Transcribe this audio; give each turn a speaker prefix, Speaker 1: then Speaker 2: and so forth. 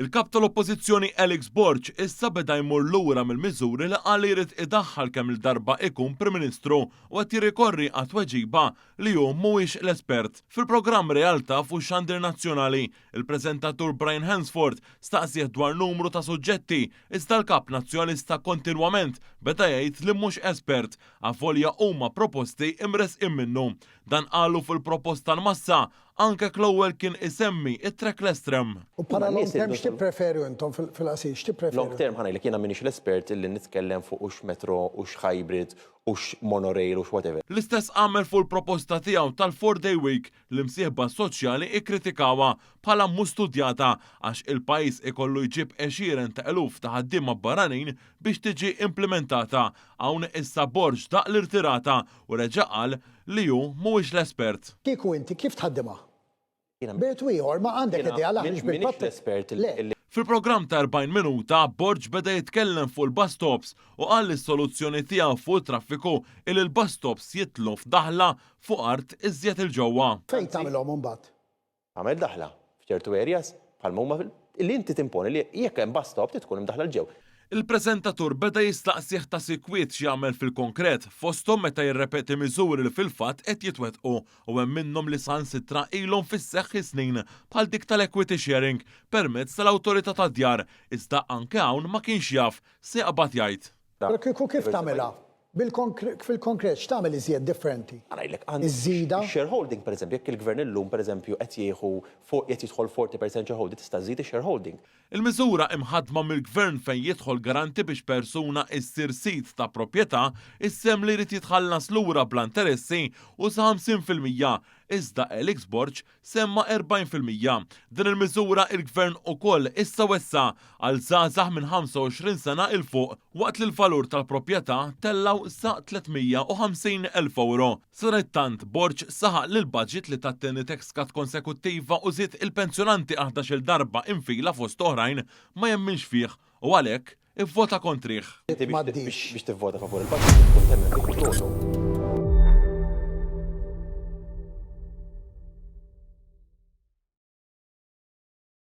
Speaker 1: Il-Kap tal-Oppożizzjoni Alex Borg issa beda jmur lura mill-miżuri li qal li jrid idaħħal kemm-il darba ikun Prim Ministru u qed jirrikorri għat-tweġiba li hu mhuwiex l-espert. Fil-programm Realtà fuq xandir nazzjonali, il-preżentatur Brian Hansford staqsieh dwar numru ta' suġġetti iżda l-Kap Nazzjonalista kontinwament beda jgħid li mhux espert avolja huma proposti imressqin minnu. Dan qalu fil-proposta l-massa Anke Clowell kien isemmi t-trackless tram.
Speaker 2: U bħala long term x'tippreferu intom fil-qasir? X'tippreferu?
Speaker 3: Long term ħa ngħidlek jiena m'iniex l-espert illi nitkellem fuq hux metro, hux hybrid, hux monorail, hux whatever.
Speaker 1: L-istess għamel fuq il-proposta tiegħu tal-four day week li msieħba soċjali kkritikawha bħala mhux studjata għax il-pajjiż ikollu jġib għexieren ta' eluf ta' ħaddiema barranin biex tiġi implimentata. Hawn issa Borg daq l-irtirata u reġa' qal li hu mhuwiex l-espert.
Speaker 2: Kieku inti kif tħaddimha? B'għid u ieħor, ma għandek idea la ħriġt bil-patt. Le.
Speaker 1: Fil-programm ta' 40 minuta, Borg beda jitkellem fuq il-bus stops u qal li s-soluzzjoni tiegħu fuq it-traffiku hi li l-bus stops jidħlu f'daħla fuq art iżjed 'il ġewwa.
Speaker 2: Fejn tagħmilhom imbagħad?
Speaker 3: Agħmel daħla f'ċertu areas bħalma huma fil li inti timponi li jekk hemm bus stop trid tkun imdaħħla 'l ġew.
Speaker 1: Il-preżentatur beda jistaqsih ta' sikwit x'jagħmel fil-konkret, fosthom meta jirrepeti miżuri li fil-fatt qed jitwettqu u hemm minnhom li saħansitra ilhom fis-seħħ is-snin, bħal dik tal-equity sharing permezz tal-Awtorità tad-Djar, iżda anke hawn ma kienx jaf se jaqbad jgħid.
Speaker 2: Però kieku kif tagħmilha? Fil-konkret x'tagħmel iżjed differenti?
Speaker 3: Ħa ngħidlek, għandek
Speaker 2: Iż-żieda?
Speaker 3: ix-shareholding pereżempju, jekk il-Gvern illum pereżempju qed jieħu fuq qed jidħol 40% shareholding, tista' żżid ix-shareholding.
Speaker 1: Il-miżura imħaddma mill-Gvern fejn jidħol garanti biex persuna issir sid ta' proprjetà, is-sehem li jrid jitħallas lura bla interessi hu sa 50%, iżda Alex Borg semma 40%. Din il-miżura il-Gvern ukoll issa wessa' għal żgħażagħ minn 25 sena 'il fuq waqt li l-valur tal-proprjetà tellgħu sa 350 elf ewro. Sadanittant, Borg saħaq li l-budget li ta t-tieni tax cut konsekuttiva u żied il-pensjonanti għal ħdax-il darba infila fost oħrajn ma jemminx fih u għalhekk ivvota kontrih.
Speaker 3: Inti
Speaker 2: M'għaddix.
Speaker 3: biex tivvota favur il-budget trid tkun temmen fih ukoll.